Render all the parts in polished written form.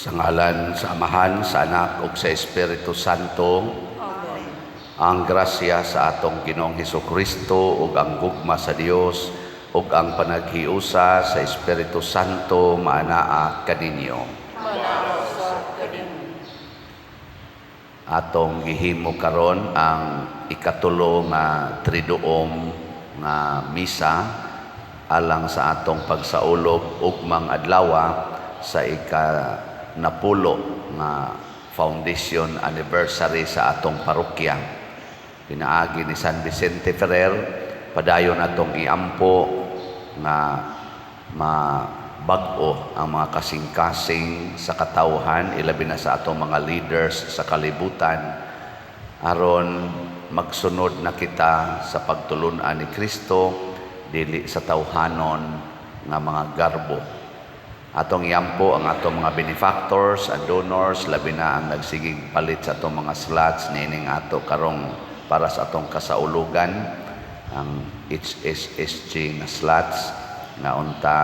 Sa ngalan sa Amahan, sa Anak ug sa Espiritu Santo. Amen. Ang grasya sa atong Ginoong Hesukristo ug ang gugma sa Dios ug ang panaghiusa sa Espiritu Santo maanaa kaninyo. Atong gihimo karon ang ikatulo nga Triduum nga misa alang sa atong pagsaulog ugmang adlawa sa ika-napulo nga foundation anniversary sa atong parokya. Pinaagi ni San Vicente Ferrer, padayon atong iampo nga mabag-o ang mga kasing-kasing sa katawhan, ilabi na sa atong mga leaders sa kalibutan, aron magsunod na kita sa pagtulun-an ni Kristo, dili sa tawhanon nga mga garbo. Atong iampo ang atong mga benefactors and donors, labi na ang nagsigig palit sa atong mga slots niining ato karong para sa atong kasaulugan, ang HSSG nga slots nga unta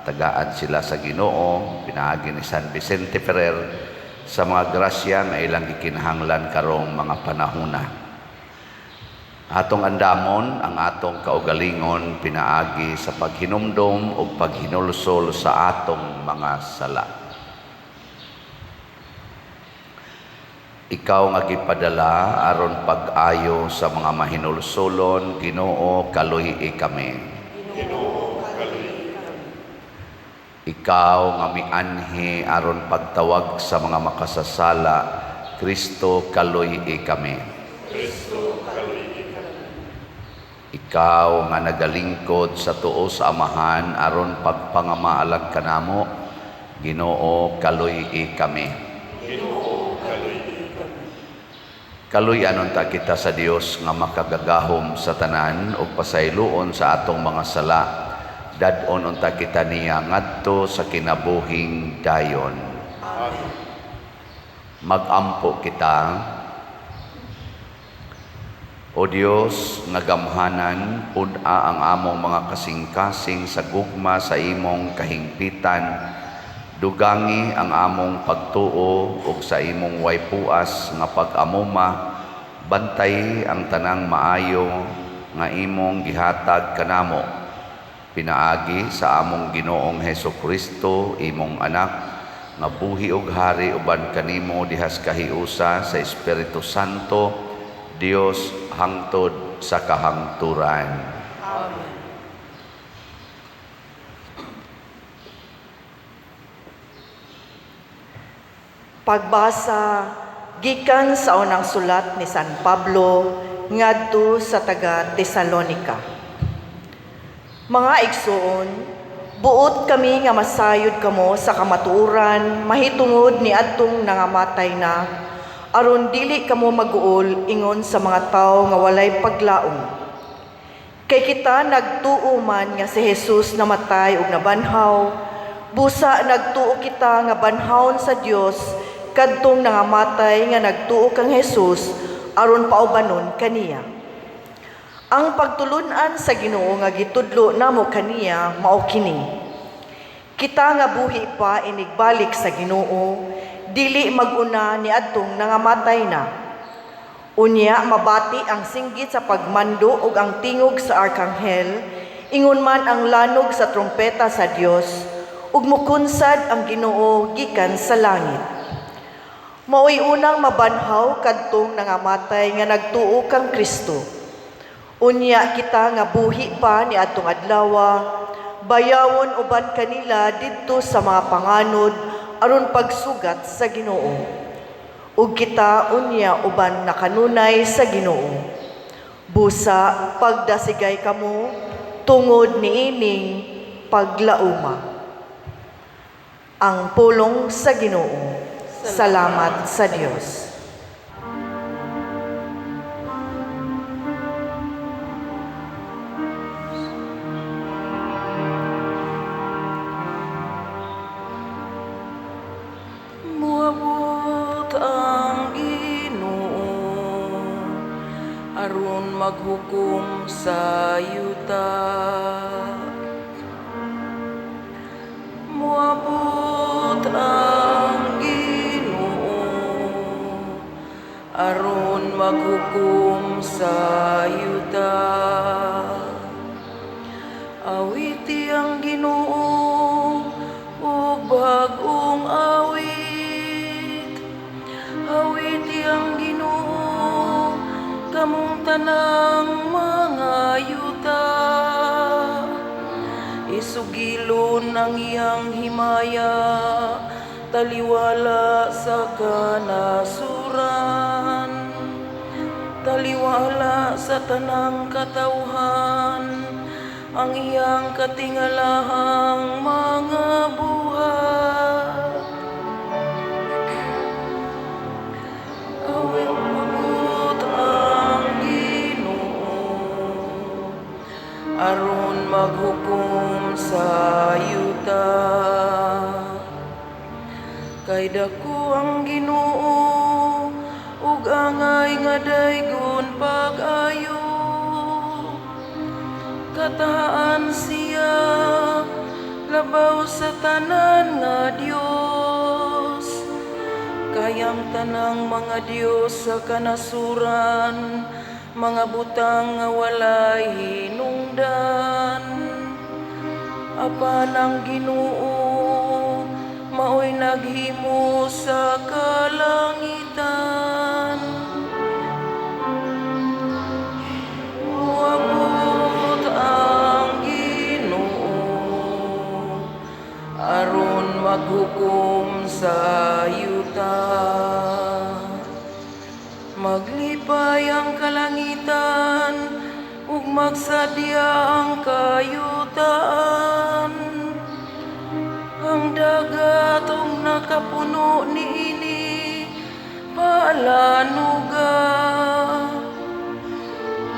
tagaan sila sa Ginoo pinaagi ni San Vicente Ferrer sa mga grasya nga ilang gikinahanglan karong mga panahona. Atong andamon ang atong kaugalingon pinaagi sa paghinumdom ug paghinulsol sa atong mga sala. Ikaw nga gipadala aron pag-ayo sa mga mahinulsolon, Ginoo, kaluhi kami. Ginoo, kaluhi kami. Ikaw nga mianhi aron pagtawag sa mga makasasala, Kristo, kaluhi kami. Kristo, kaluhi kami. Ikaw nga nagalingkod sa tuo sa Amahan aron pagpangamaalag kanamo, Ginoo, kaluhi kami. Ginoo, kaluhi kami. Kaluy-anon ta kita sa Dios nga makagagahom sa tanan ug pasayloon sa atong mga sala. Dad-on unta kita niya ngadto sa kinabuhing dayon. Amen. Magampo kita. O Dios nga gamhanan, pud-a ang among mga kasing-kasing sa gugma sa imong kahingpitan. Dugangi ang among pagtuo ug sa imong way puas nga pag-amuma, bantay ang tanang maayo nga imong gihatag kanamo. Pinaagi sa among Ginoong Hesukristo, imong anak, nga buhi ug hari uban kanimo dihas kahiusa sa Espiritu Santo, Dios hangtod sa kahangturan. Amen. Pagbasa gikan sa unang sulat ni San Pablo ngadto sa taga Tesalonika. Mga igsoon, buot kami nga masayod kamo sa kamatuoran mahitungod ni adtong nangamatay na, aron dili kamo maguol ingon sa mga tawo nga walay paglaom. Kay kita nagtuo man nga si Jesus namatay ug nabanhaw, busa nagtuo kita nga banhawon sa Dios kadtong nangamatay nga nagtuo kang Jesus aron paubanon kaniya. Ang pagtulun-an sa Ginoo nga gitudlo namo kaniya mao kini. Kita nga buhi pa inigbalik sa Ginoo, dili maguna ni adtong nangamatay na. Unya mabati ang singgit sa pagmando ug ang tingog sa arkanghel, ingon man ang lanog sa trumpeta sa Dios, ug mukunsad ang Ginoo gikan sa langit. Maoy unang mabanhaw kadtong nangamatay nga nagtuo kang Kristo. Unya kita nga buhi pa ni adtong adlawa, bayawon uban kanila didto sa mga panganod aron pagsugat sa Ginoo. Ug kita unya uban nakanunay sa Ginoo. Busa pagdasigay kamo tungod niining paglauma. Ang pulong sa Ginoo. Salamat sa Dios. Muabot ang Ginoo aron maghukom sa yuta. Muabot ang maghukom sa yuta. Awiti ang Ginoo og bag-ong awit. Awiti ang Ginoo, kamong tanang mga yuta. Isugilon ang iyang himaya, taliwala sa kanasuran, taliwala sa tanang katawhan ang iyang katingalahang mga buhat. Awit mabot ang Ginoo aron maghukom sa yuta. Kay dako ang Ginoo ug angay nga daygon pag-ayo. Kataan siya labaw sa tanan nga Dios. Kayang tanang mga Dios sa kanasuran, mga butang nga walay hinungdan. Apan ang Ginoo maoy naghimo sa kalangitan. Moabot ang Ginoo aron maghukom sa yuta. Maglipay ang kalangitan ug magsadya ang kayutaan. Ang dagat ug nakapuno niini palanuga.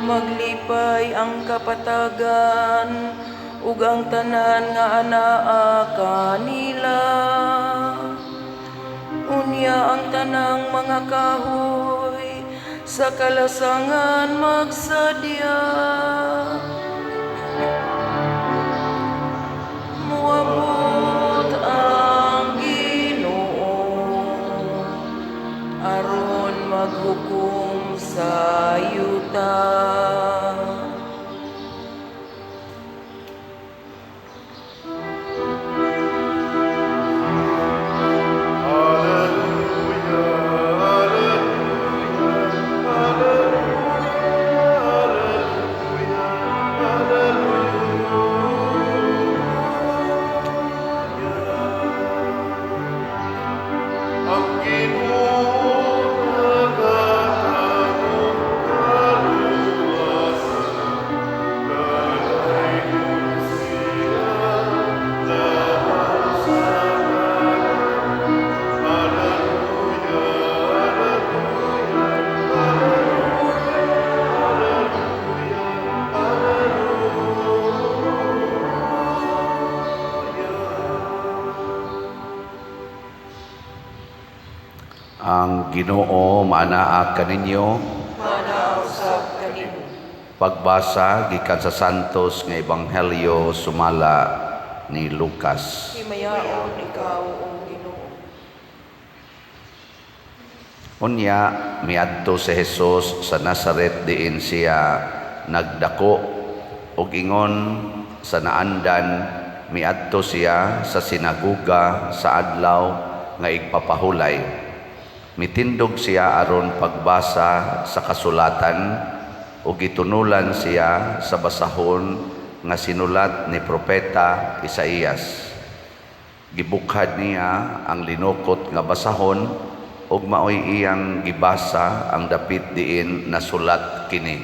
Maglipay ang kapatagan ug ang tanan nga anaa kanila. Unya ang tanang mga kahoy sa kalasangan magsadya. Moabot ang Ginoo aron maghukom sa yuta. Ang Ginoo nagahatag kaluwasan, Nadaygon siya labaw sa tanan. Hallelujah, hallelujah, hallelujah, hallelujah. Ang Ginoo maanaa kaninyo. Maanaa usab kanimo. Pagbasa gikan sa Santos nga Ebanghelyo sumala ni Lucas. Himayaon ikaw, o Ginoo. Unya miadto si Jesus sa Nazaret diin siya nagdako, ug ingon sa naandan miadto siya sa sinagoga sa adlaw nga igpapahulay. Mitindog siya aron pagbasa sa kasulatan ug gitunulan siya sa basahon nga sinulat ni propeta Isaías. Gibukhad niya ang linukot nga basahon ug maoy iyang gibasa ang dapit diin nasulat kini.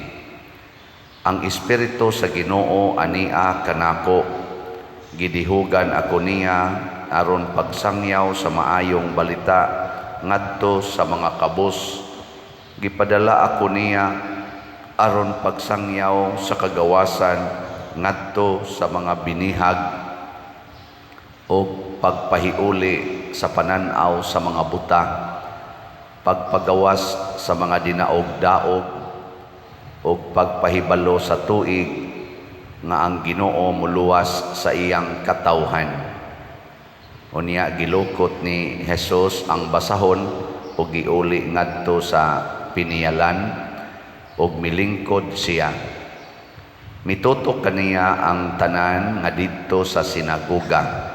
Ang Espiritu sa Ginoo ania kanako, gidihugan ako niya aron pagsangyaw sa maayong balita ngadto sa mga kabos. Gipadala ako niya aron pagsangyaw sa kagawasan ngadto sa mga binihag o pagpahiuli sa panan-aw sa mga buta, pagpagawas sa mga dinaog-daog, o pagpahibalo sa tuig nga ang Ginoo moluwas sa iyang katawhan. Unya gilukot ni Jesus ang basahon ug giuli ngadto sa piniyalan ug milingkod siya. Mitutok kaniya ang tanan nga didto sa sinagoga.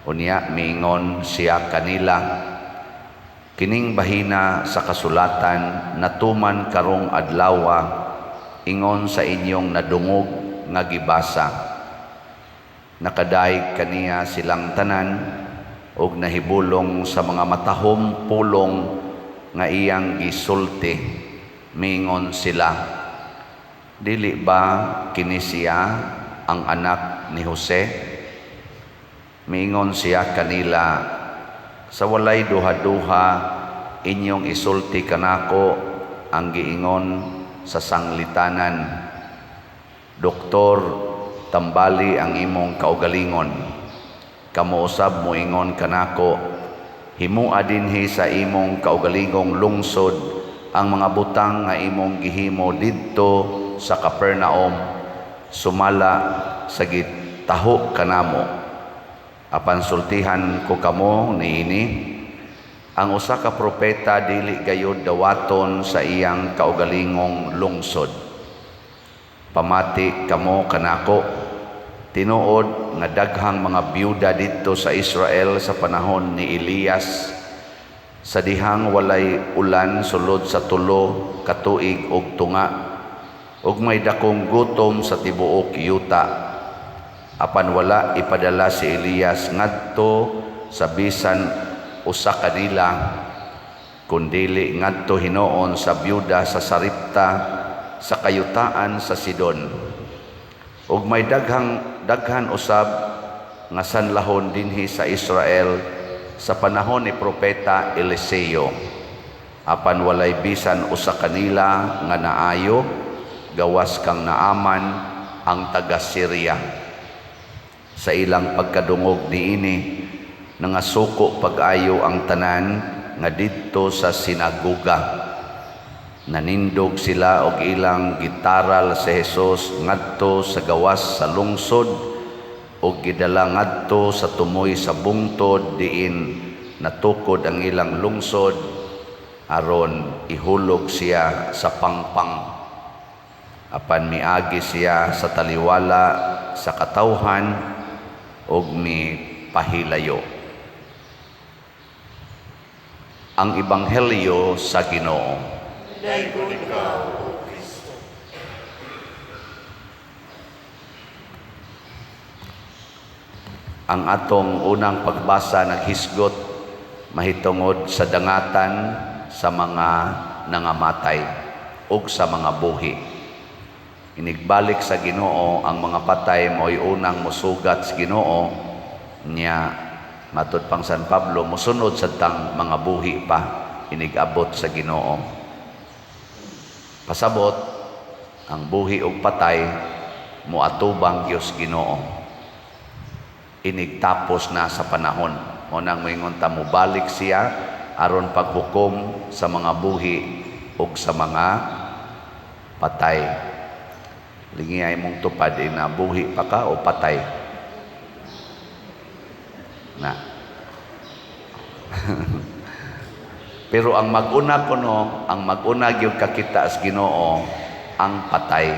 Unya miingon siya kanila, "Kining bahina sa kasulatan natuman karong adlawa ingon sa inyong nadungog nga gibasa." Nakadayeg kaniya silang tanan ug nahibulong sa mga matahom pulong nga iyang gisulti. Miingon sila, "Dili ba kini siya ang anak ni Jose?" Miingon siya kanila, "Sa walay duha-duha inyong isulti kanako ang giingon sa sanglitanan, 'Doktor, tambali ang imong kaugalingon.' Kamo usab moingon kanako, 'Himoa dinhi sa imong kaugalingong lungsod ang mga butang nga imong gihimo didto sa Capernaum sumala sa gitaho kanamo.' Apan sultihan ko kamo niini, ang usa ka propeta dili gayud dawaton sa iyang kaugalingong lungsod. Pamati kamo kanako, tinuod nga daghang mga byuda didto sa Israel sa panahon ni Elias, sa dihang walay ulan sulod sa 3 ka tuig ug tunga, ug may dakong gutom sa tibuok yuta. Apan wala ipadala si Elias ngadto sa bisan usa kanila, kundili ngadto hinuon sa byuda sa Sarepta sa kayutaan sa Sidon. Ug may daghan usab nga sanlahon dinhi sa Israel sa panahon ni propeta Eliseo. Apan walay bisan usa kanila nga naayo, gawas kang Naaman ang taga Syria." Sa ilang pagkadungog niini, nangasuko pag-ayo ang tanan nga didto sa sinagoga. Nanindog sila og ilang gitaral si Jesus ngadto sa gawas sa lungsod og gidala ngadto sa tumoy sa bungtod diin natukod ang ilang lungsod aron ihulog siya sa pangpang. Apan miagi siya sa taliwala sa katawhan og mipahilayo. Ang Ebanghelyo sa Ginoo. Daygon ikaw, O Kristo. Ang atong unang pagbasa naghisgot mahitungod sa dangatan sa mga nangamatay ug sa mga buhi. Inigbalik sa Ginoo ang mga patay mo'y unang musugat sa Ginoo niya, matud pang San Pablo, musunod sa tang mga buhi pa inigabot sa Ginoo. Pasabot ang buhi ug patay moatubang Dios Ginoo. Inigtapos na sa panahon. Mo nang moingon ta mobalik siya aron paghukom sa mga buhi ug sa mga patay. Lingiyay mong tupad ina buhi pa ka o patay. Na. Pero ang mag-una kuno, ang mag-una gyud kakita sa Ginoo ang patay.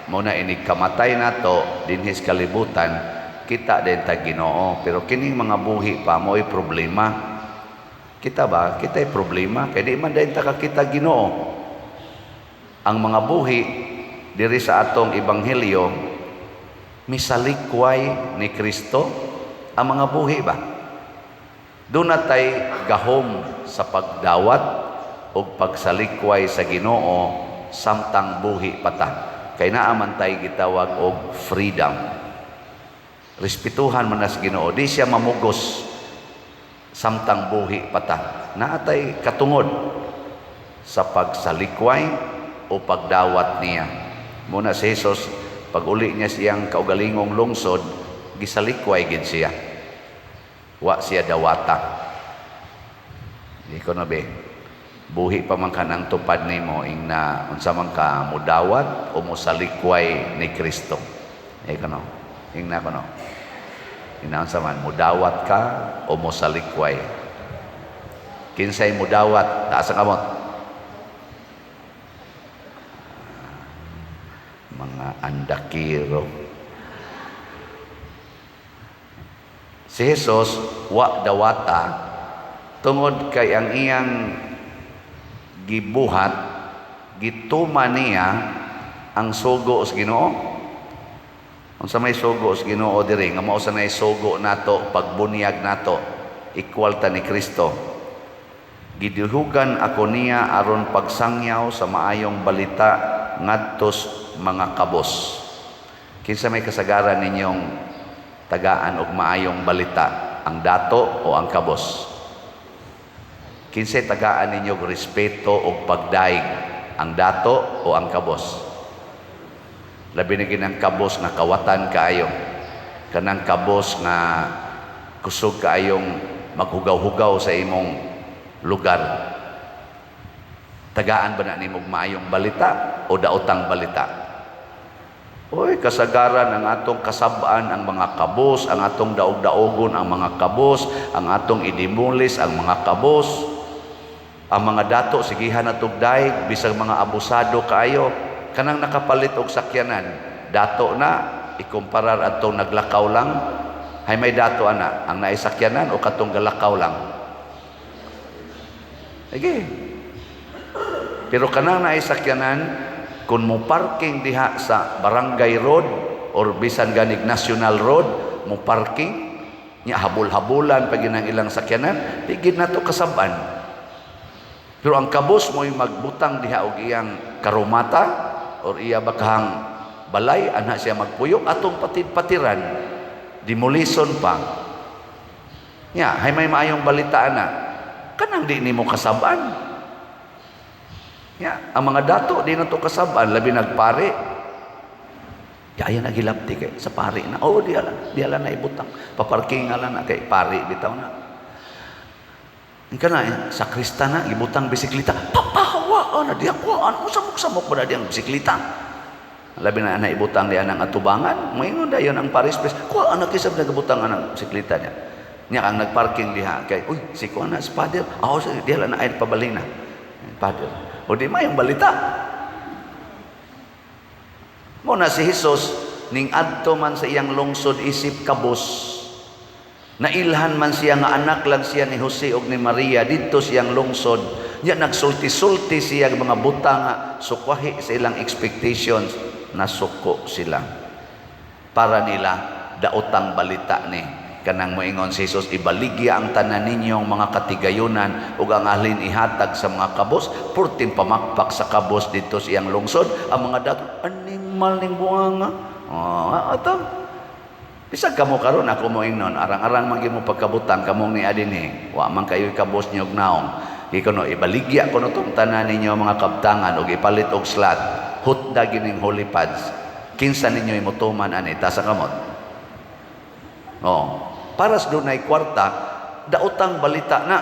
Mo na inig kamatay nato dinhi sa kalibutan, kita din ta Ginoo. Pero kining mga buhi pa mo'y problema. Kita ba? Kita'y problema kay di man dayon ta kakita Ginoo. Ang mga buhi diri sa atong ebanghelyo misalikway ni Kristo ang mga buhi ba? Doon na tay gahom sa pagdawat o pagsalikway sa Ginoo samtang buhi pata. Kay naa man tay gitawag og freedom. Respetuhan man na sa Ginoo, di siya mamugos samtang buhi pata. Naa tay katungod sa pagsalikway o pagdawat niya. Muna si Jesus, pag uli niya siyang kaugalingong lungsod, gisalikway gid siya. Wa siya dawata. Di ko na be. Buhi pa man ka ng tupad nimo ing na unsa man ka mudawat o mosalikway ni Kristo. Di ko no. Ing na ko no. Ing na unsa man mudawat ka o mosalikway. Kinsay mudawat, taas ang kamot. Mga andakiro. Si Jesus wa dawata tungod kay ang iyang gibuhat, gituma niya ang sugo sa Ginoo. Unsa may sugo sa Ginoo diri nga mao sa nay sugo nato pagbunyag nato, equal ta ni Kristo. Gidihugan ako niya aron pagsangyaw sa maayong balita ngadtos mga kabos. Kinsa may kasagaran ninyong tagaan og maayong balita, ang dato o ang kabos? Kinsay tagaan ninyo og respeto og pagdaig, ang dato o ang kabos? Labi na gid ang kabos nga kawatan kaayo, kanang kabos nga kusog kaayong maghugaw-hugaw sa imong lugar. Tagaan ba na nimo og maayong balita o daotang balita? Oy, kasagaran ang atong kasab-an ang mga kabos, ang atong daog-daogon ang mga kabos, ang atong idimulis ang mga kabos. Ang mga dato sigihan na tugday bisag mga abusado kaayo, kanang nakapalit og sakyanan, dato na ikumparar adtong naglakaw lang. Hay may dato ana, ang naay sakyanan o katong galakaw lang? Sige. Pero kanang naay sakyanan, kung mo parking diha sa barangay road or bisan ganig national road, mo parking nya habol-habolan pag ginang ilang sakyanan, di gid nato kasab-an. Pero ang kabos mo'y magbutang diha og iyang karumata or iya bakahang balay, ana siya magpuyo atong patid-patiran, demolison pa. Nya, hay may maayong balita ana, kanang di nimo kasab-an. Nya, ang mga dato di na to kasab-an, labi nagpare. Kaya nagilapti kay sa pare na. Oh, di ala na ibutang. Paparking ala na kay pare bitaw na. Ingka na, sakrista na, ibutang bisikleta. Papahawa, na diya ko, ano, samok-samok ba na diyang bisikleta? Labi na na ibutang diya ng atubangan, maingon dayon ang paris press. Kuha, anak isab nagabutang anang bisikleta niya. Niya ang nagparking diha kay, uy, si kuha na, si father. Ako, diya lang na ay pabalina. Father. O di mayong balita. Muna si Jesus, ning adto man sa iyang lungsod isip kabos. Nailhan man siya nga anak lang siya ni Jose og ni Maria didto siyang lungsod. Nya nagsulti-sulti siya mga butang nga sukwahi sa ilang expectations, nasuko sila. Para nila daotang balita ni kanang moingon si Jesus, ibaligya ang tanan ninyong mga katigayunan ug ang alin ihatag sa mga kabos, purting pamakpak sa kabos didto sa iyang lungsod. Ang mga dato animal ning buanga. Oh, ato. Bisag kamo karon ako moingnon, arang-arang man gyud mo pagkabutang kamong ni adinhi, wa man kayoy kabos niyog naong. Ikono ibaligya kuno tong tanan ninyo mga kabtangan ug ipalit og slot. Hutda gining holy pads. Kinsa ninyo imutuman ani ta sa kamot? Oh, para sa dunay kwarta, daotang balita na.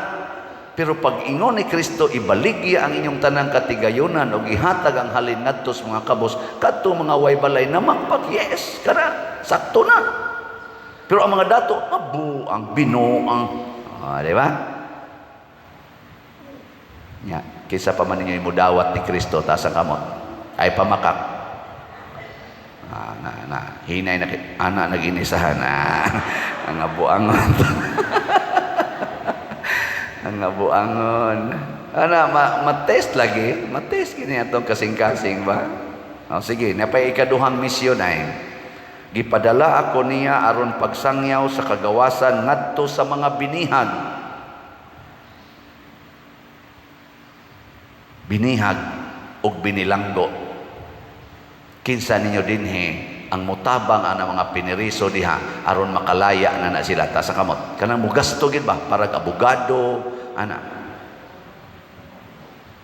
Pero pag ingon ni Kristo, ibaligya ang inyong tanang katigayunan ug ihatag ang halin ngadto sa mga kabos, kadto mga way balay na makpak, yes, kara, sakto na. Pero ang mga dato, abo, ang binuang. Ah, di ba? Nya, kaysa pa man ninyo imudawat ni Kristo, taas ang kamot. Ay pamakak. Ah, na, na, hinay na, ana, nag-inisahan. Ah, ang abuangon. Ang abuangon. Ana, matest lagi. Matest kini atong kasing-kasing ba? O, sige, napay ikaduhang misyon ay. Gipadala ako niya aron pagsangyaw sa kagawasan ngadto sa mga binihag. Binihag ug binilanggo. Kinsa ninyo dinhi ang mutabang ang mga piniriso diha aron makalaya na na sila ta sa kamot. Kanang mugasto gid ba para abogado ana.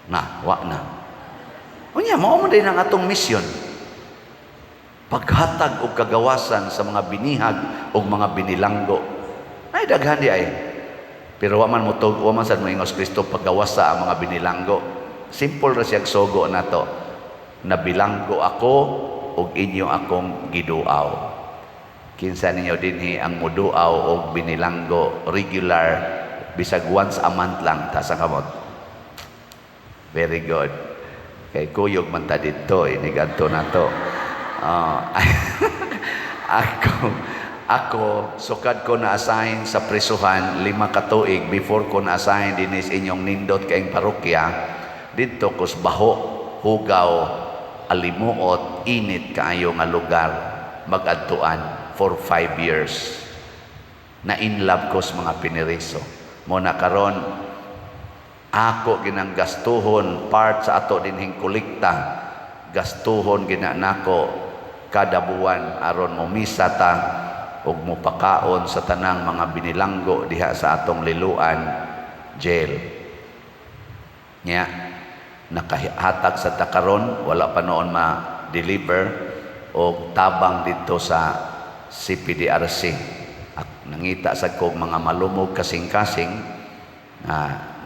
Na, wa na. Unya mao man din ang atong misyon. Paghatag og kagawasan sa mga binihag og mga binilanggo. Ay daghan di ay. Pero wa man motug, wa man sad moingos Kristo paggawasa ang mga binilanggo. Simple ra siyang sugo nato. Nabilanggo ako og inyo akong giduaw. Kinsa ninyo dinhi ang muduaw og binilanggo regular bisag once a month lang ta sa kamot. Very good. Kay kuyog man ta didto inigadto nato. Ako sukad ko na-assign sa prisuhan 5 ka tuig before ko na-assign dinhi sa inyong nindot kaayong parokya. Didto kos baho, hugaw, alimuot, init kaayo nga lugar magadtuan for 5 years. Na in love ko sa mga piniriso mo na karon ako ginang gastuhon part sa ato dinhing kolekta, gastuhon gina nako kada buwan aron mo misa ta ug mopakaon sa tanang mga binilanggo diha sa atong Liloan Jail. Nya nakahatag sa ta karon, wala pa noon ma-deliver, og tabang dito sa CPDRC. Nangita sa kog mga malumog kasing-kasing na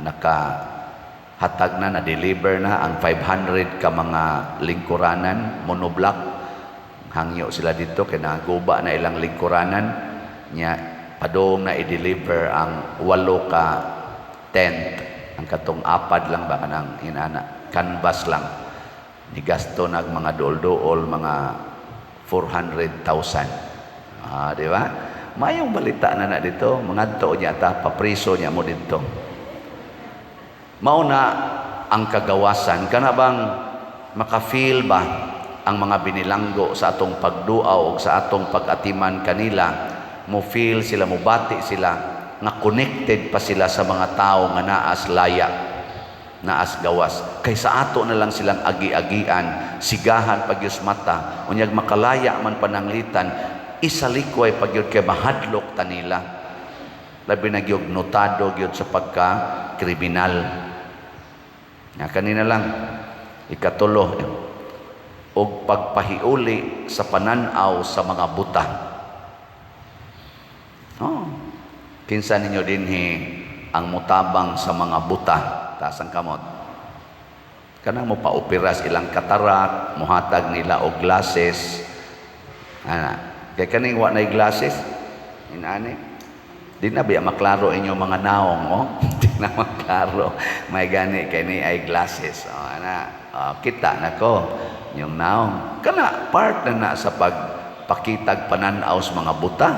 nakahatag na, na-deliver na ang 500 ka mga lingkuranan, monoblock. Hangyo sila dito kay naguba na ilang lingkuranan. Nya padung na i-deliver ang walo ka tent, ang katong apad lang ba, kanang inana, canvas lang. Ni gasto nag mga duol-duol, mga 400,000. Ah, di ba? Mayong balita na na dito, mangadto niya ta, papriso niya mo dito. Mao na ang kagawasan. Kana bang maka-feel ba ang mga binilanggo sa atong pagduaw o sa atong pag-atiman kanila, mo feel sila, mo bati sila nga connected pa sila sa mga tao nga naas laya, naas gawas? Kay sa ato na lang silang agi-agian, sigahan pagyus mata, unyag makalaya man pananglitan, isalikway pagyud kay mahadlok ta nila. Labi na gyud notado gyud sa pagka kriminal. Nga kanina lang, ikatulo, og pagpahiuli sa pananaw sa mga buta. Oh. Kinsa ninyo dinhi ang mutabang sa mga buta? Taas ang kamot. Kanang mo paoperas ilang katarak, muhatag nila og glasses. Ana, kay kaning wa nay glasses, inani. Di na biya maklaro inyo mga naong, oh. Di na maklaro. May gani kay ni ay glasses. Oh, ana, oh, kita na ko inyong naong. Kana part na na sa pagpakitag pananaw sa mga buta.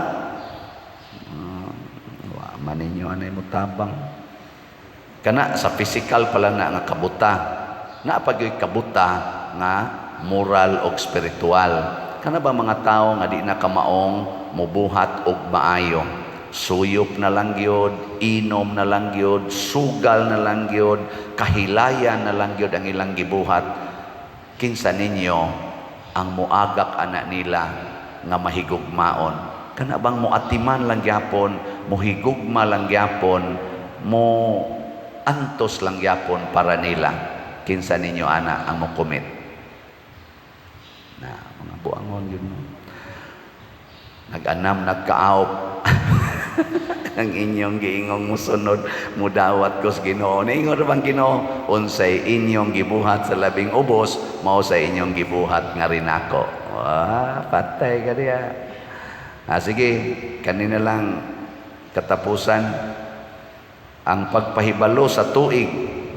Wa man ninyo anay mutabang. Kana sa physical pala na nga kabuta. Naa pa gyud kabuta nga moral og spiritual. Kana ba mga tao nga di na kamaong mubuhat og maayo? Suyop na lang gyud, inom na lang gyud, sugal na lang gyud, kahilayan na lang gyud ang ilang gibuhat. Kinsa ninyo ang muagak ana nila nga mahigugmaon? Kana bang muatiman lang gyapon, muhigugma lang gyapon, mo antos lang gyapon para nila? Kinsa ninyo ana ang mo-commit? Na mga buangon yun mo. Nag-anam, nagkaawp. Ang inyong giingong musunod, mudawat ko sa Ginoo. Niingon bang Ginoo, unsay inyong gibuhat sa labing ubos, mao sa inyong gibuhat nga rin ako. Wah, patay ka diya. Ah, sige, kanina lang katapusan ang pagpahibalo sa tuig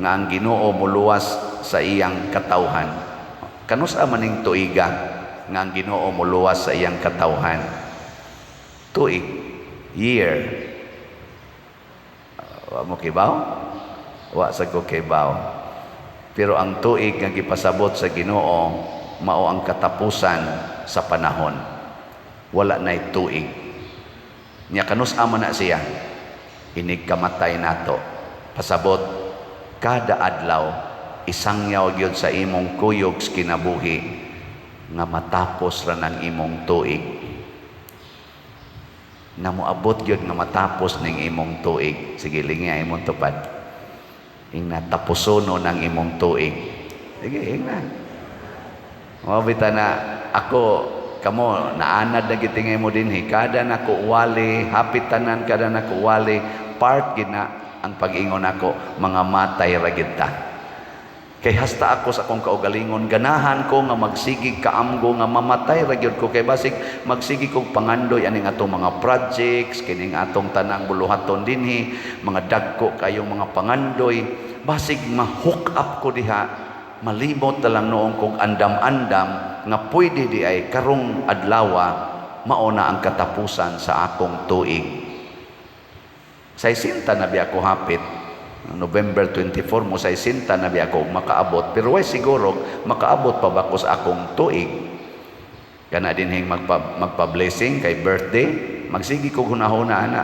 nga ang Ginoo muluwas sa iyang katawhan. Kanus-a maning tuiga nga ang Ginoo muluwas sa iyang katawhan? Tuig, year. Wa mo kibaw? Wa sa ko kibaw. Pero ang tuig nga gipasabot sa Ginoo mao ang katapusan sa panahon. Wala na'y tuig. Nya kanus-a man na siya? Inig kamatay nato. Pasabot, kada adlaw isangyaw gyud sa imong kuyog sa kinabuhi nga matapos ra ng imong tuig, na moabot gyud nga matapos ning imong tuig. Sige, lingi imong tupad. Ingna, tapusono ng imong tuig. Sige, ingna. Mao bita na ako kamo naanad na gitingay mo dinhi kada nako wali hapit tanan, kada nako wali part gina ang pag-ingon nako, mga matay ra gid ta. Kay hasta ako sa akong kaugalingon, ganahan ko nga magsigig kaamgo nga mamatay ra gyud ko, kay basig magsigi kog pangandoy aning atong mga projects, kining atong tanang buluhaton dinhi, mga dagko kayong mga pangandoy, basig ma-hook up ko diha. Malimot na lang noong kung andam-andam nga pwede di ay karong adlawa mao na ang katapusan sa akong tuig. Saisinta na biya ko hapit. November 24 mo saisinta na biya ko makaabot. Pero way siguro makaabot pa ba ko sa akong tuig. Kana dinhing magpa-blessing kay birthday, magsige ko hunahuna ana.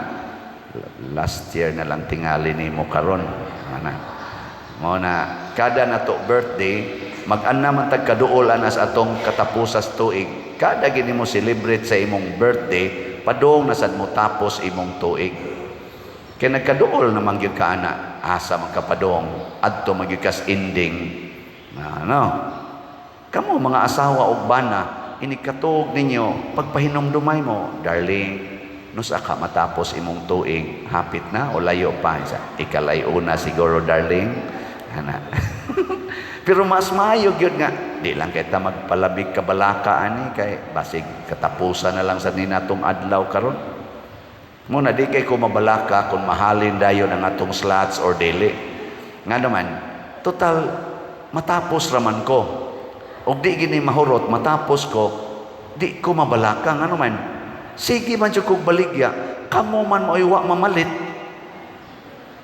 Last year na lang tingali nimo karon ana. Mao na kada nato birthday, mag-ana man tag kaduol ana sa atong katapusas tuig. Kada gini mo celebrate sa imong birthday, padung na sad mo tapos imong tuig. Kay nagkaduol naman gyud ka ana, asa man ka padung, adto man gyud kas ending. Ano? Kamo mga asawa og bana, inikatuog ninyo, pagpahinumdumay mo, "Darling, nusa ka matapos imong tuig, hapit na o layo pa?" Isa, "Ikalay una siguro, darling." Ana. Pero mas maayo gyud nga di lang kay ta magpalabig kabalaka ani kay basig katapusan na lang sa ninatong adlaw karon. Mo na di kay ko mabalaka kung mahalin dayon ang atong slots or dili. Nga naman, total matapos raman ko. Og di gini mahurot matapos ko, di ko mabalaka, nga naman. Sige man jud kog baligya, kamo man mo'y wa mamalit.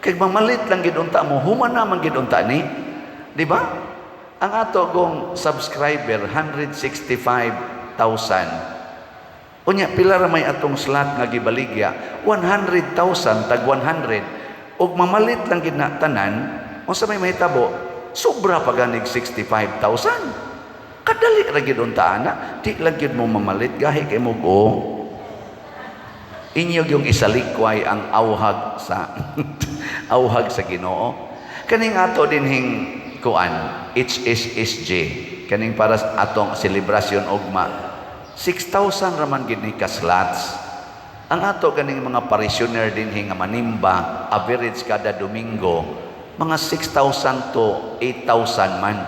Kay mamalit lang gid unta mo, human na man gid unta ni. Di ba? Ang ato gong subscriber 165,000. Unya pila ra may atong slot nga gibaligya? 100,000 tag 100. Og mamalit lang gid na tanan, unsa may mahitabo? Sobra pa ganig 65,000. Kadali ra gid unta ana, di lang gid mo mamalit, gahi kay mo go. Inyo yung isalikway ang auhag sa Ginoo. Kaning ato dinhing kuan HSSG, kaning para sa atong selebrasyon ugma, 6,000 raman gid ni ka slots. Ang ato ganing mga parishioner dinhi nga manimba average kada Domingo mga 6,000 to 8,000 man.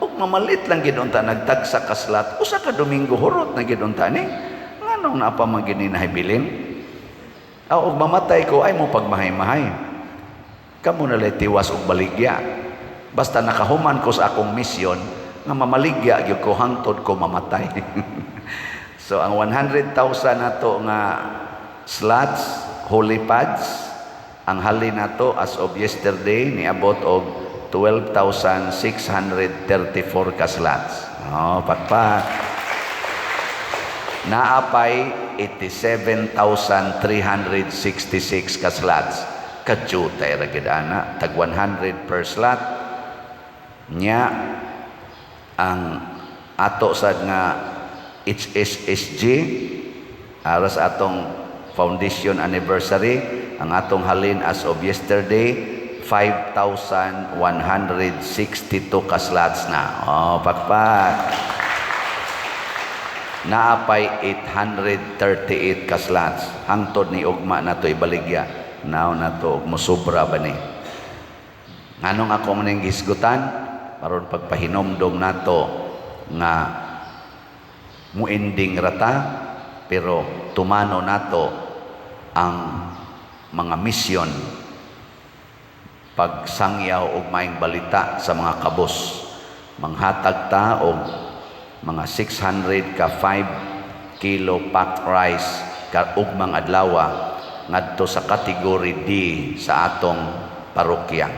Ug mamalit lang gid unta nagtagsa ka slot usa ka Domingo, hurot na gid unta ni. Nganong naa pa man gid ni nahibilin? Aw, ug mamatay ko ay mo pagmahay-mahay. Kamo na lay tiwas og baligya. Basta nakahuman ko sa akong misyon nga mamaligya gyud ko hangtod ko mamatay. So ang 100,000 nato nga slots, holy pads, ang halin nato as of yesterday niabot og 12,634 ka slots. Oh, pakpak. Naapay 87,366 ka slots. Kadyutay ra gid ana, tag 100 per slot. Nya ang ato sad nga HSSG aras atong foundation anniversary, ang atong halin as of yesterday 5,162 ka slots na. Oh, pakpak. Naapay 838 ka slots hangtod ni ugma na to ibaligya. Now na to musubra ba ni? Nganong ako maning gisgutan? Aron pagpahinomdom nato nga muending rata, pero tumano nato ang mga misyon, pagsangyaw og maayong balita sa mga kabos. Manghatag ta og mga 600 ka 5 kilo packed rice ka ugmang adlawa ngadto sa category D sa atong parokya,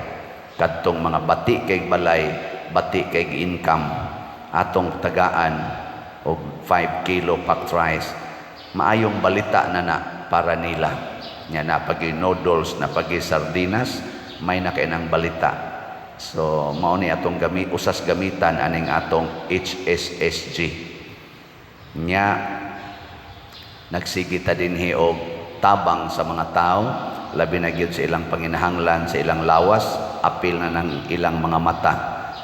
kadtong mga bati kay balay, bati kay income, atong tagaan og 5 kilo packed rice. Maayong balita na na para nila nya na pagi noodles na pagi sardinas, may na kay nang balita. So mao ni atong gamit, usas gamitan aning atong HSSG. Nya nagsige ta dinhi og tabang sa mga tao, labi na gyud sa ilang panginahanglan sa ilang lawas, apil na ng ilang mga mata.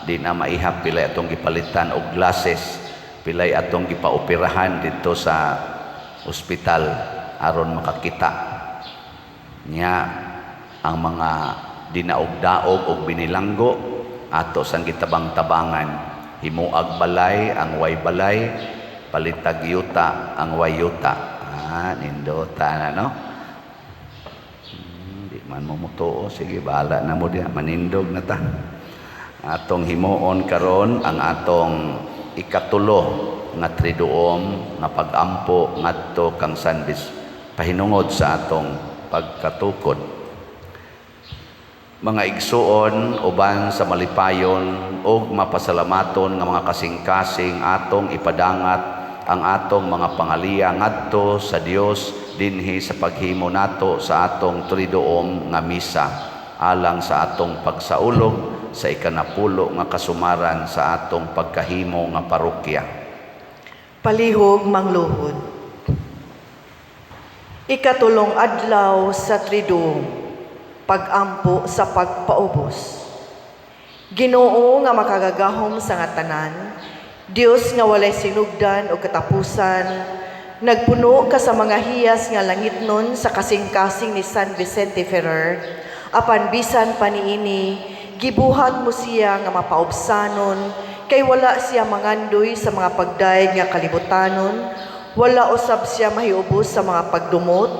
Di na maihap pilay atong gipalitan og glasses, pilay atong gipaoperahan didto sa ospital aron makakita. Nya ang mga dinaog-daog og binilanggo, ato sang gitabang-tabangan, himuag balay ang way balay, palitag yuta ang way yuta. Ah, nindota na, no? Di man mo mutuo, sige, bahala na mo diya, manindog na ta. Atong himuon karon ang atong ikatulo nga triduom nga pag-ampo ngadto kang San Bis pahinungod sa atong pagkatukod. Mga igsuon, uban sa malipayon ug mapasalamaton nga mga kasing-kasing, atong ipadangat ang atong mga pangaliya ngadto sa Dios dinhi sa paghimo nato sa atong triduom nga misa alang sa atong pagsaulog sa ikanapulo nga kasumaran sa atong pagkahimo nga parokya. Palihog mangluhod. Ikatulong adlaw sa Triduum, pag-ampo sa pagpaubos. Ginoo nga makagagahom sa nga tanan, Dios nga walay sinugdan o katapusan, nagpuno ka sa mga hiyas nga langitnon sa kasing-kasing ni San Vicente Ferrer, apan bisan pa niini, gibuhat mo siya nga mapaubsanon, kay wala siya mangandoy sa mga pagdayeg nga kalibutanon, wala usab siya mahiubos sa mga pagdumot,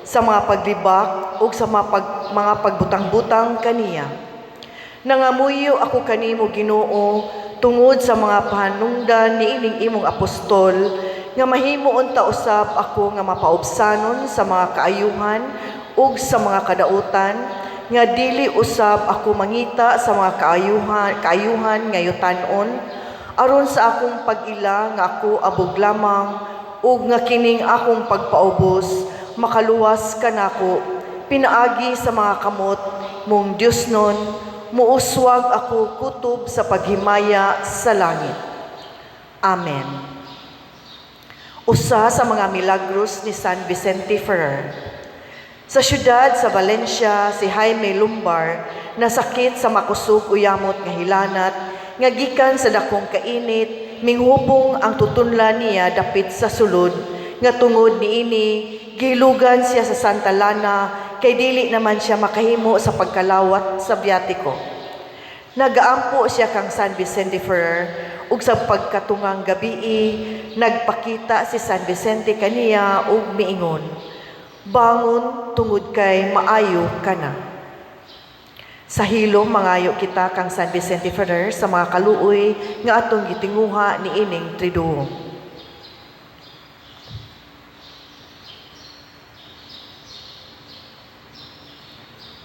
sa mga paglibak ug sa mga pagbutang-butang kaniya. Nangamuyo ako kanimo, Ginoo, tungod sa mga pahanungdan niining imong apostol, nga mahimo unta usab ako nga mapaubsanon sa mga kaayuhan ug sa mga kadautan, nga dili usab ako mangita sa mga kaayuhan nga yutan-on, aron sa akong pag-ila nga ako abog lamang ug nga kining akong pagpaubos makaluwas kanako pinaagi sa mga kamot mong Diosnon, muuswag ako kutob sa paghimaya sa langit. Amen. Usa sa mga milagros ni San Vicente Ferrer. Sa siyudad sa Valencia, si Jaime Lumbar nasakit sa makusog uyamot nga hilanat nga gikan sa dakong kainit, minghubong ang tutunlan niya dapit sa sulod, nga tungod niini gilugan siya sa Santa Lana kay dili naman siya makahimo sa pagkalawat sa biyatiko. Nagaampo siya kang San Vicente Ferrer ug sa pagkatungang gabii nagpakita si San Vicente kaniya ug miingon, "Bangon tungod kay maayo ka na." Sa hilom mangayo kita kang San Vicente Ferrer sa mga kaluoy nga atong gitinguha niining Triduum.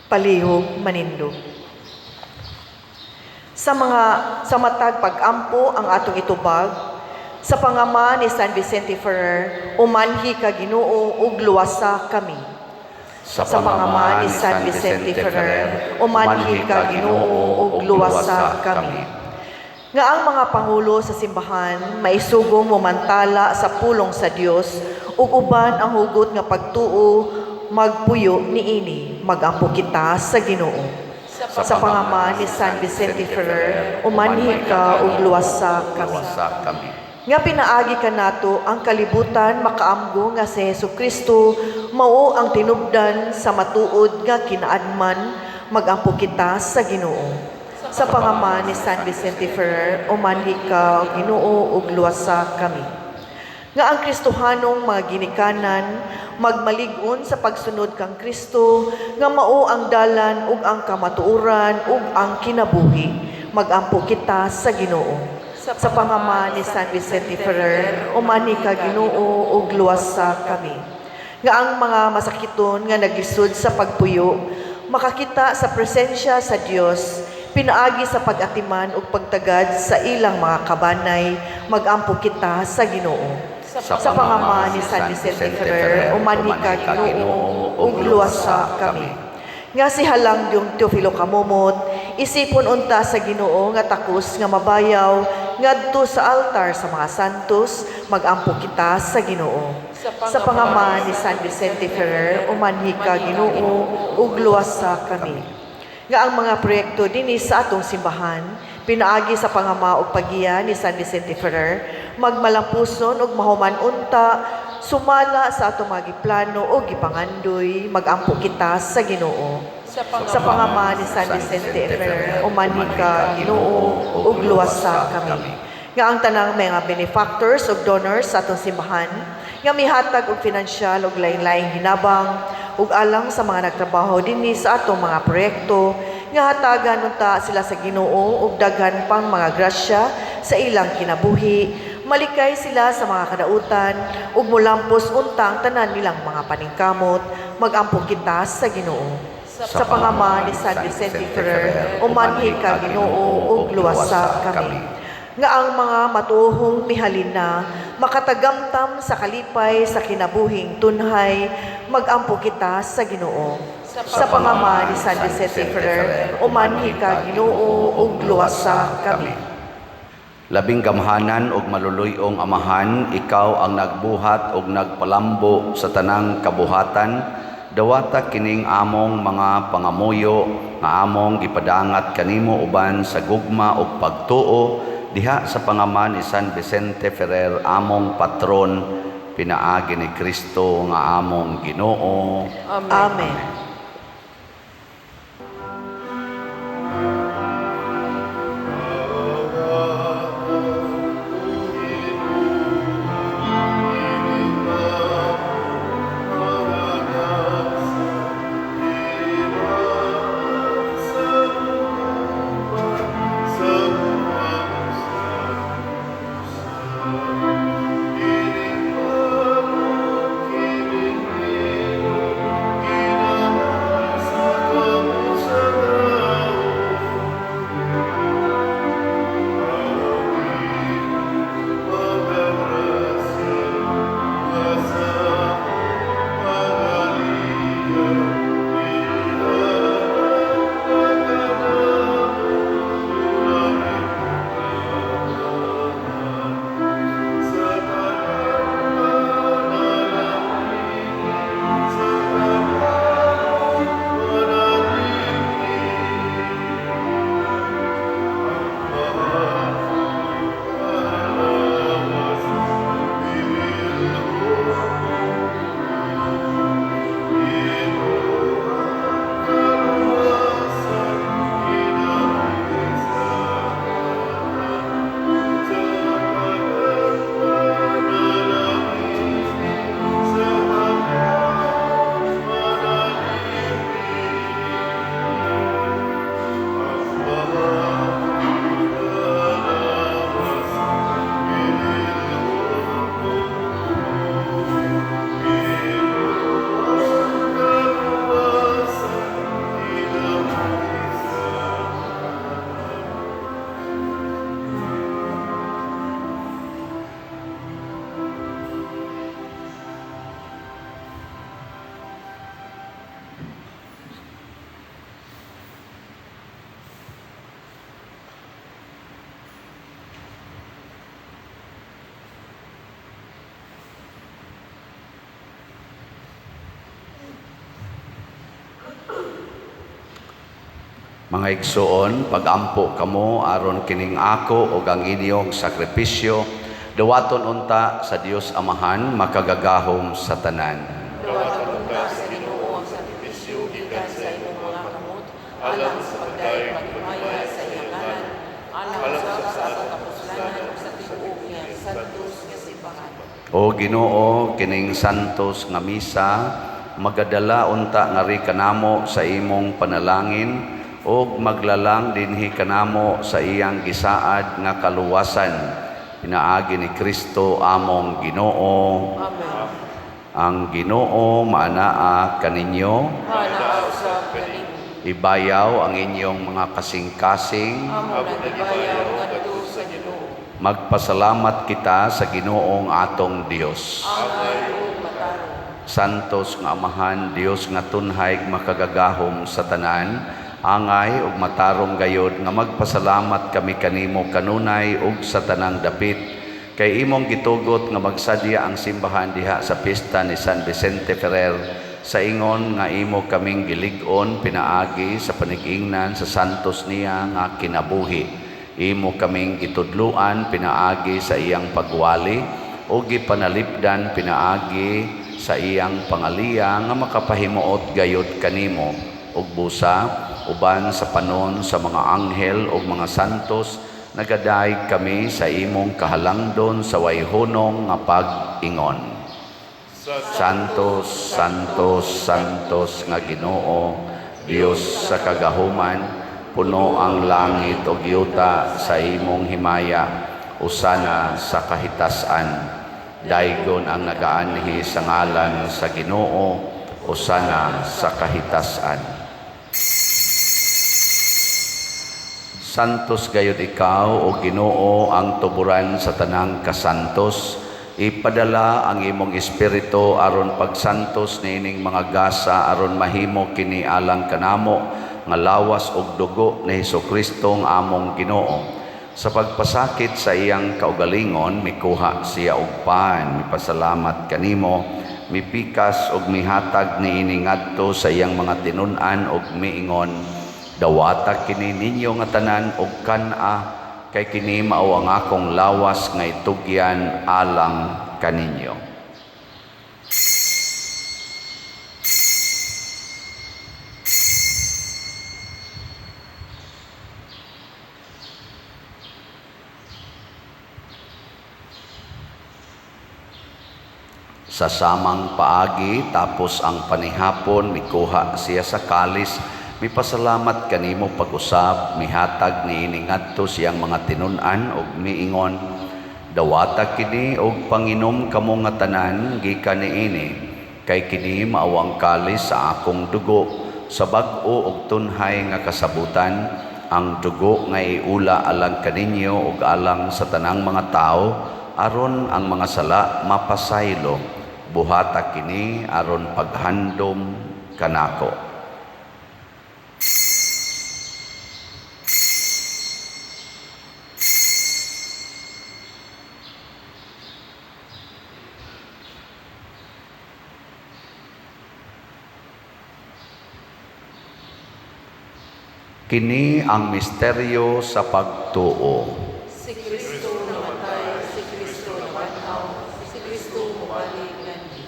Palihog manindog. Sa matag pag-ampo ang atong itubag sa pangama ni San Vicente Ferrer, umanhi ka, Ginoo, ug luwasa kami. Sa pangama ni San Vicente Ferrer, umanhi ka, Ginoo, ug luwasa kami. Nga ang mga pangulo sa simbahan maisugong momantala sa pulong sa Dios ug uban ang hugot nga pagtuo magpuyo niini, magampo kita sa Ginoo. Sa pangama ni San Vicente Ferrer, umanhi ka ug luwasa kami. Luwasa kami. Nga pinaagi kanato ang kalibutan makaamgo nga si Hesus Kristo mao ang tinubdan sa matuod nga kinaadman, magampo kita sa Ginoo. Sa pangama ni San Vicente Ferrer, umanhi ka, Ginoo, ug luwasa kami. Nga ang Kristohanong mga ginikanan magmalig-on sa pagsunod kang Kristo nga mao ang dalan ug ang kamatuoran ug ang kinabuhi, magampo kita sa Ginoo. Sa pangama ni San Vicente Ferrer, umanhi ka, Ginoo, ug luwasa kami. Nga ang mga masakiton nga naglisod sa pagpuyo makakita sa presensya sa Dios pinaagi sa pag-atiman ug pagtagad sa ilang mga kabanay, magampo kita sa Ginoo. Sa pangama ni San Vicente Ferrer, umanhi ka, Ginoo, ug luwasa kami. Nga si Halang Diyong Teofilo Camomot, isipon unta sa Ginoo nga takos nga mabayaw ngadto sa altar sa mga santos, magampo kita sa Ginoo. Sa pangama ni San Vicente Ferrer, umanhi ka, Ginoo, ug luwasa kami. Nga ang mga proyekto dinhi sa atong simbahan, pinaagi sa pangama ug paggiya ni San Vicente Ferrer, magmalampuson ug mahuman unta sumala sa atong mga giplano o gipangandoy, magampo kita sa Ginoo. Sa pangama ni San Vicente Ferrer, umanhi ka, Ginoo, ug luwasa kami. Nga ang tanang mga benefactors ug donors sa atong simbahan, nga mihatag og finansyal ug lain-laing hinabang, ug alang sa mga nagtrabaho dinhi sa atong mga proyekto, Nga hatagan unta sila sa Ginoo og daghan pang mga grasya sa ilang kinabuhi, malikay sila sa mga kadautan ug molampos unta ang tanan nilang mga paningkamot. Magampo kita sa Ginoo. Sa pangama ni San Vicente Ferrer, umanhi ka, Ginoo, ug luwasa kami. Nga ang mga matuohong mihalin na makatagamtam sa kalipay sa kinabuhing tunhay, magampo kita sa Ginoo. Sa pangama ni San Vicente Ferrer, umanhi ka, Ginoo, ug luwasa kami. Labing gamhanan ug maluluy-ong Amahan, ikaw ang nagbuhat ug nagpalambo sa tanang kabuhatan. Dawata kining among mga pangamuyo nga among gipadangat kanimo uban sa gugma ug pagtuo diha sa pangama ni San Vicente Ferrer, among patron, pinaagi ni Kristo nga among Ginoo. Amen. Amen. Mga igsoon, pagampo kamo aron kining ako ug ang inyong sakripisyo dawaton unta sa Dios Amahan makagagahom sa tanan. Dawatan unta sa Ginoo ang sakripisyo gikan sa imong mga kamot, alang sa pagdayeg paghimaya sa iyang ngalan, alang usab sa atong kapuslanan ug sa tibuok niyang santos nga simbahan. O Ginoo, kining santos nga misa magadala unta ngari kanamo sa imong panalangin ug maglalang dinhi kanamo sa iyang gisaad nga kaluwasan, pinaagi ni Kristo among Ginoo. Amen. Ang Ginoo maanaa kaninyo. Maanaa usab kanimo. Ibayaw ang inyong mga kasing-kasing. Amo nang ibayaw ngadto sa Ginoo. Magpasalamat kita sa Ginoong atong Dios. Angay ug matarong. Santos nga Amahan, Dios nga tunhay makagagahom sa tanan, angay ug matarong gayod nga magpasalamat kami kanimo kanunay ug sa tanang dapit, kay imong gitugot nga magsadya ang simbahan diha sa pista ni San Vicente Ferrer, sa ingon nga imo kaming gilig-on pinaagi sa panig-ingnan sa santos niya nga kinabuhi. Imo kaming gitudluan pinaagi sa iyang pagwali o gipanalipdan pinaagi sa iyang pangaliya nga makapahimuot gayod kanimo ug busa uban sa panon sa mga anghel ug mga santos nagadayeg kami sa imong kahalangdon sa wayhunong nga pag-ingon. Santos, Santos, Santos nga Ginoo, Dios sa kagahuman, Puno ang langit ug yuta sa imong himaya, usana sa kahitasan. Daygon ang nagaanhi sa ngalan sa Ginoo, usana sa kahitasan. Santos gayud ikaw, o Ginoo, ang tuburan sa tanang kasantos. Ipadala ang imong espiritu aron pagsantos niining mga gasa aron mahimo kini alang kanamo nga lawas ug dugo ni Hesukristo nga among Ginoo. Sa pagpasakit sa iyang kaugalingon, mikuha siya og pan, mipasalamat kanimo, mipikas ug mihatag niini ngadto sa iyang mga tinun-an ug miingon: Dawata kini ninyo nga tanan og kan-a, kay kini mao ang akong lawas nga itugyan alang kaninyo. Sa samang paagi, tapos ang panihapon, mikuha siya sa kalis, mipasalamat kanimo pag-usab, mihatag niini ngadto siyang mga tinun-an ug miingon: Dawata kini og panginom kamo nga tanan gikan niini, kay kini mao ang kalis sa akong dugo sa bag-o ug tunhay nga kasabutan, ang dugo nga iula alang kaninyo ug alang sa tanang mga tawo aron ang mga sala mapasaylo. Buhata kini aron paghandom kanako. Kini ang misteryo sa pagtuo. Si Kristo namatay, si Kristo nabanhaw, si Kristo mobalik nganhi.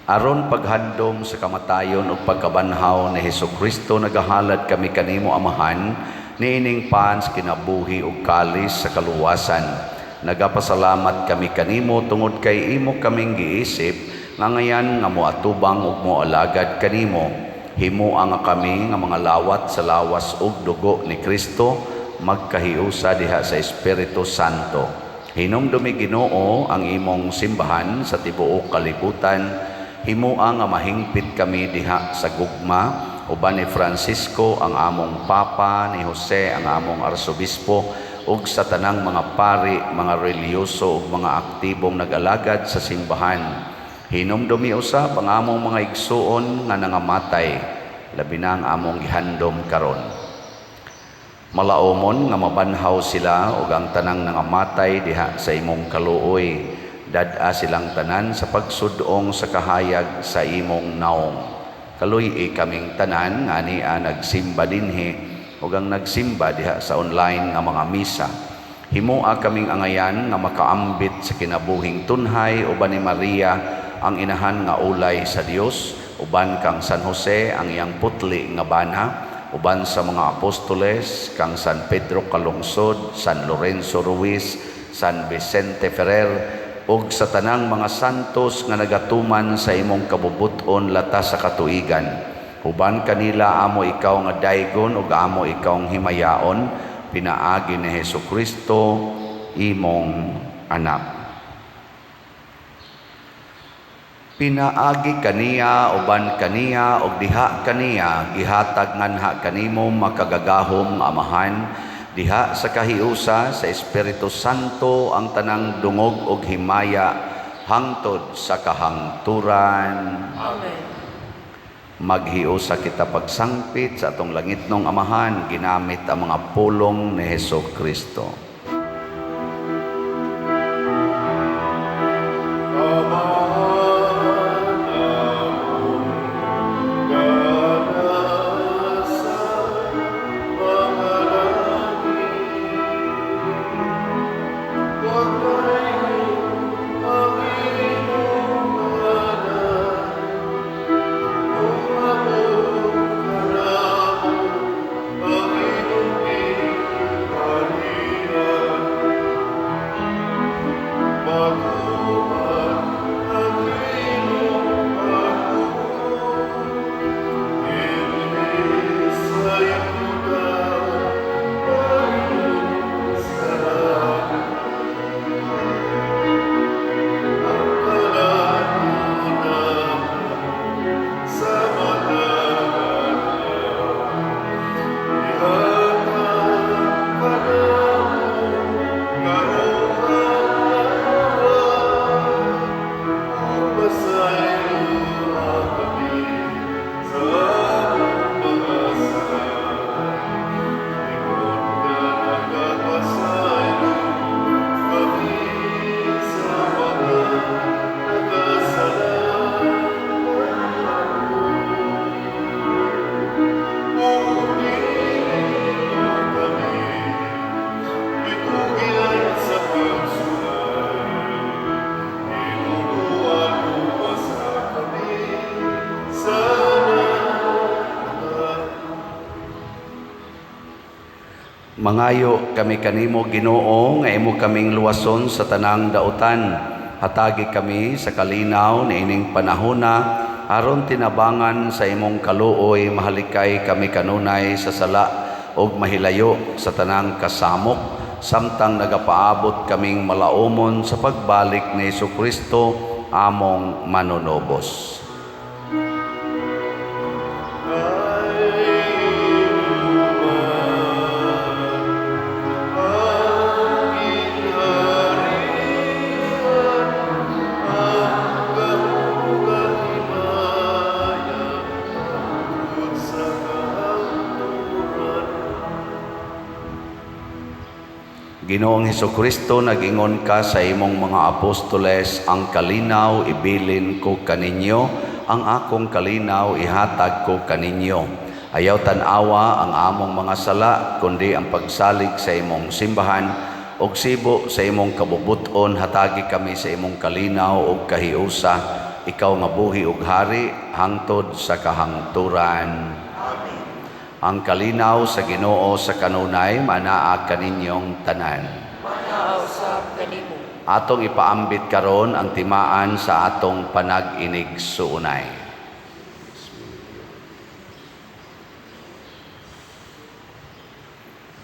Aron paghandom sa kamatayon ug pagkabanhaw ni Hesukristo, nagahalad kami kanimo, Amahan, niining pan sa kinabuhi ug kalis sa kaluwasan. Nagapasalamat kami kanimo tungod kay imo kaming giisip nga ngayan nga moatubang ug moalagad kanimo. Himoa nga kami nga mga lawat sa lawas ug dugo ni Kristo magkahiusa diha sa Espiritu Santo. Hinumdumi, Ginoo, ang imong simbahan sa tibuok kalibutan. Himoa nga mahingpit kami diha sa gugma uban ni Francisco ang among Papa, ni Jose ang among Arsobispo, ug sa tanang mga pari, mga relihiyoso ug mga aktibong nag-alagad sa simbahan. Hinumdumi usab ang among mga igsuon nga nangamatay, labi na ang among gihandom karon. Malaomon nga mabanhaw sila ug ang tanang nangamatay diha sa imong kaluoy. Dad-a silang tanan sa pagsudong sa kahayag sa imong naong. Kaluy-i kaming tanan nga ania nagsimba dinhi ug ang nagsimba diha sa online nga mga misa. Himoa kaming angayan nga makaambit sa kinabuhing tunhay uban ni Maria ang inahan nga ulay sa Dios, uban kang San Jose ang iyang putli nga bana, uban sa mga apostoles kang San Pedro Calungsod, San Lorenzo Ruiz, San Vicente Ferrer, ug sa tanang mga santos nga nagatuman sa imong kabubut-on lata sa katuigan. Uban kanila amo ikaw nga daygon ug amo ikaw himayaon, pinaagi ni Hesukristo imong anak. Pinaagi kaniya, uban kaniya, ug diha kaniya, gihatag nganha kanimo makagagahom nga Amahan, diha sa kahiusa sa Espiritu Santo ang tanang dungog ug himaya hangtod sa kahangturan. Amen. Maghiusa kita pagsangpit sa atong langitnong Amahan, ginamit ang mga pulong ni Hesukristo. Amahan among nga nasa mga langit, Pagdaygon ang imong ngalan, Moabot kanamo ang imong gingharian. Mangayo kami kanimo, Ginoo, nga imo kaming luwason sa tanang dautan. Hatagi kami sa kalinaw niining panahona aron tinabangan sa imong kaluoy mahalikay kami kanunay sa sala ug mahilayo sa tanang kasamok samtang nagapaabot kaming malaumon sa pagbalik ni Hesukristo among manunubos. Ginoong Hesukristo, nag-ingon ka sa imong mga apostoles, "Ang kalinaw ibilin ko kaninyo, ang akong kalinaw ihatag ko kaninyo." Ayaw tan-awa ang among mga sala, kundi ang pagsalig sa imong simbahan, ug sibo sa imong kabubut-on, hatagi kami sa imong kalinaw ug kahiusa, ikaw nga buhi ug hari hangtod sa kahangturan. Ang kalinaw sa Ginoo sa kanunay manaa kaninyong tanan. Manaa usab kanimo. Atong ipaambit karon ang timaan sa atong panag-inigsuonay.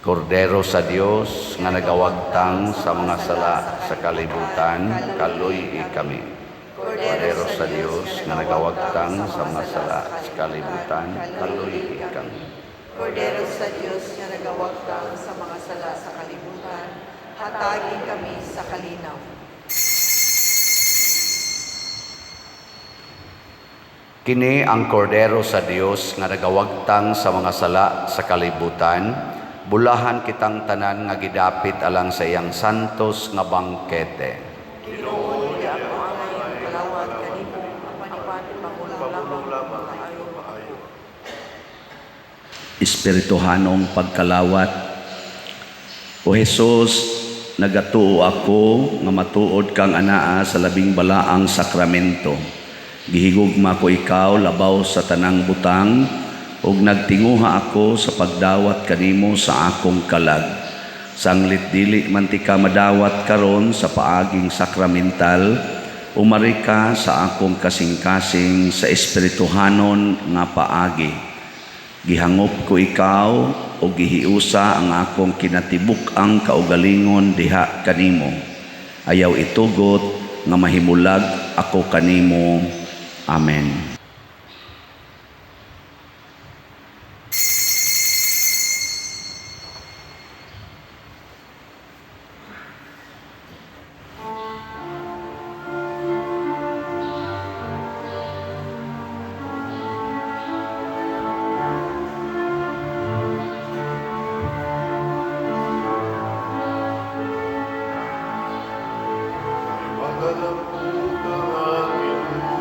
Kordero sa Dios nga nagawagtang sa mga sala sa kalibutan, kaluy-i kami. Kordero sa Dios nga nagawagtang sa mga sala sa kalibutan, kaluy-i kami. Kordero sa Dios nga nagawagtang sa mga sala sa kalibutan, hatagi kami sa kalinaw. Kini ang Kordero sa Dios nga nagawagtang sa mga sala sa kalibutan. Bulahan kitang tanan nga gidapit alang sa iyang santos nga bangkete. Ginoo, dili ako angay ang kalawat kanimo, apan pamulong lamang maayo Maayo. Espirituhanong pagkalawat. O Jesus, nagatuo ako nga matuod kang anaa sa labing balaang sakramento. Gihigugma ko ikaw labaw sa tanang butang ug nagtinguha ako sa pagdawat kanimo sa akong kalag. Sanglit dili man tika madawat karon sa paaging sakramental, umari ka sa akong kasing-kasing sa espirituhanon nga paagi. Gihangop ko ikaw o gihiusa ang akong kinatibuk-ang kaugalingon diha kanimo. Ayaw itugot nga mahimulag ako kanimo. Amen. Magalampo ka nga Ginoo.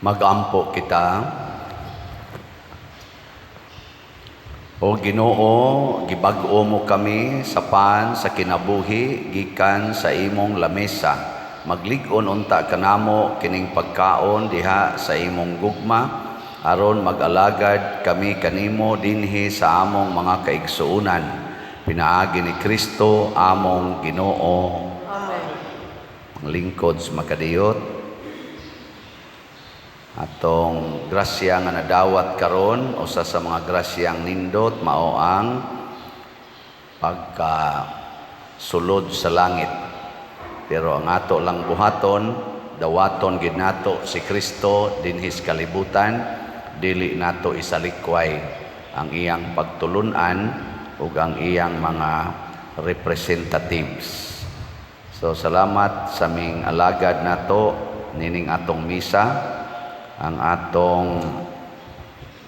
Magampo kita. O Ginoo, gibag-o mo kami sa pan sa kinabuhi gikan sa imong lamesa. Maglig-on unta kanamo kining pagkaon diha sa imong gugma aron mag-alagad kami kanimo dinhi sa among mga kaigsuonan. Pinaagi ni Kristo among Ginoo. Amen. Ang lingkod sa makadiyot, atong grasya nga nadawat karon, usa sa mga grasyang nindot mao ang pagka sulod sa langit. Pero ang ato lang buhaton, dawaton gid nato si Kristo dinhi sa kalibutan, dili nato isalikway ang iyang pagtulun-an ug ang iyang mga representatives. So salamat sa ming alagad nato nining atong misa, ang atong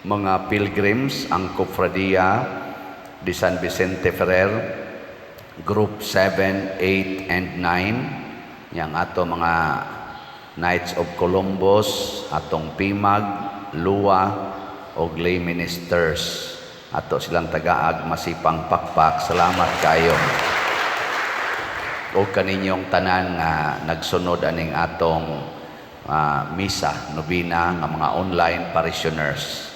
mga pilgrims, ang Cofradia de San Vicente Ferrer, Group 7, 8, and 9, yang ato mga Knights of Columbus, atong Pimag, Lua, og lay ministers. Ato silang tagaag masipang pakpak. Salamat kayo. O kaninyong tanan nga nagsunod aning atong misa, nobina nga mga online parishioners.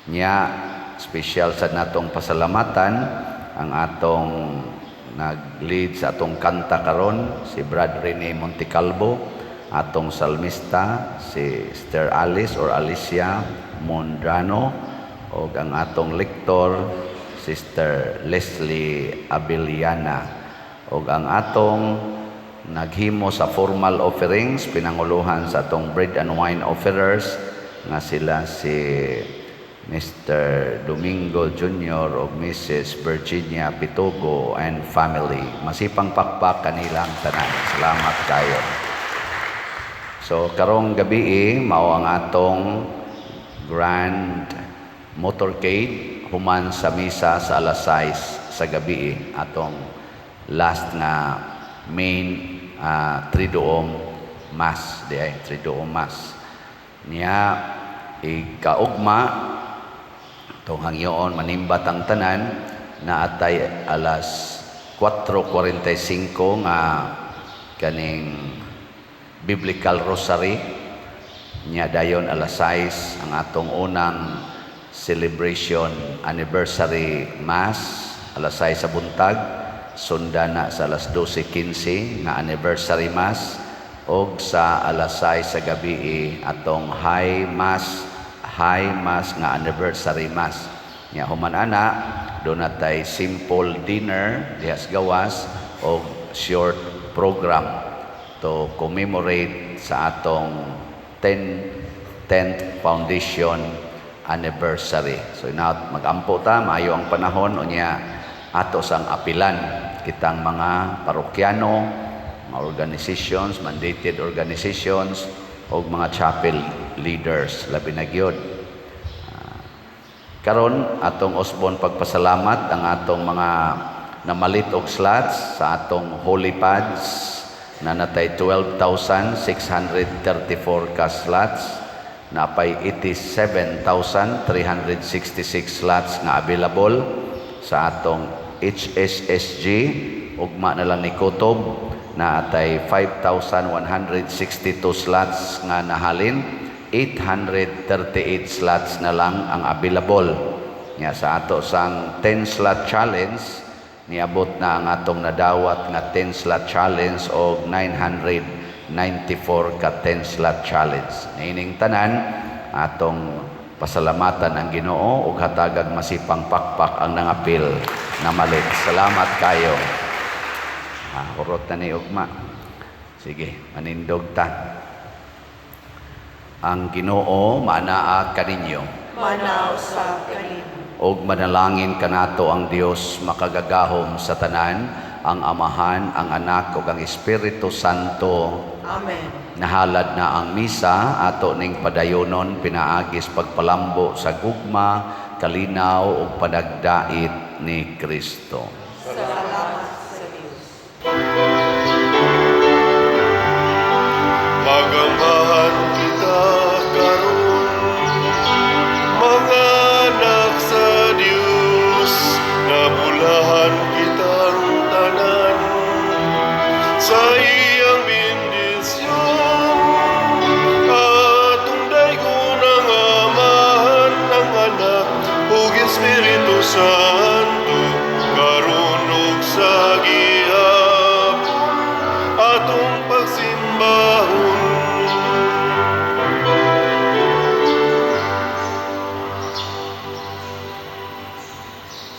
Nya, special sa natong pasalamatan ang atong nag-lead sa atong kanta karon si Brad Rene Montecalvo, atong salmista si Sister Alice or Alicia Mondrano, og ang atong lektor Sister Leslie Abeliana, og ang atong naghimo sa formal offerings pinanguluhan sa atong bread and wine offerers nga sila si Mr. Domingo Jr. o Mrs. Virginia Pitogo and family. Masipang pakpak kanilang tanan. Salamat kayo. So karong gabi mao ang atong grand motorcade human sa misa sa alas 6 sa gabi, atong last nga main Triduum Mass di ay Triduum Mass niya. Ikaugma tong hangyoon manimbat ang tanan na atay alas 4:45 nga kaning Biblical Rosary niya. Dayon alas 6 ang atong unang celebration anniversary mass, alas 6 sa buntag. Sundan na sa alas 12:15 nga anniversary mass, og sa alas 6 sa gabi atong high mass nga anniversary mass nya. Human ana, doon natay simple dinner diha sa gawas og short program to commemorate sa atong 10th foundation anniversary. So inaot magampo ta, maayo ang panahon unya ato sang apilan kitang mga parokyano, mga organizations, mandated organizations og mga chapel leaders labi na gyud. Karon atong usbon pagpasalamat ang atong mga namalit og slots sa atong holy pads na natay 12,634 ka slots, napay 87,366 slots nga available sa atong HSSG. Ugma na lang ni Kutob na atay 5,162 slots nga nahalin, 838 slots na lang ang available. Nya sa ato sang 10 slot challenge, niabot na ang atong nadawat nga 10 slot challenge og 994 ka 10 slot challenge. Niining tanan atong pasalamatan ang Ginoo ug hatagag masipang pakpak ang nangapil na malit. Salamat kayo. Hurot na ni ugma. Sige, manindog ta. Ang Ginoo maanaa kaninyo. Manaw sa kanimo. Og manalangin kanato ang Dios makagagahom sa tanan, ang Amahan, ang Anak ug ang Espiritu Santo. Amen. Nahalad na ang misa, ato ning padayonon pinaagis pagpalambo sa gugma, kalinaw ug panagdait ni Kristo. Salamat sa Dios. Magambahan kita. Atong pagsimba.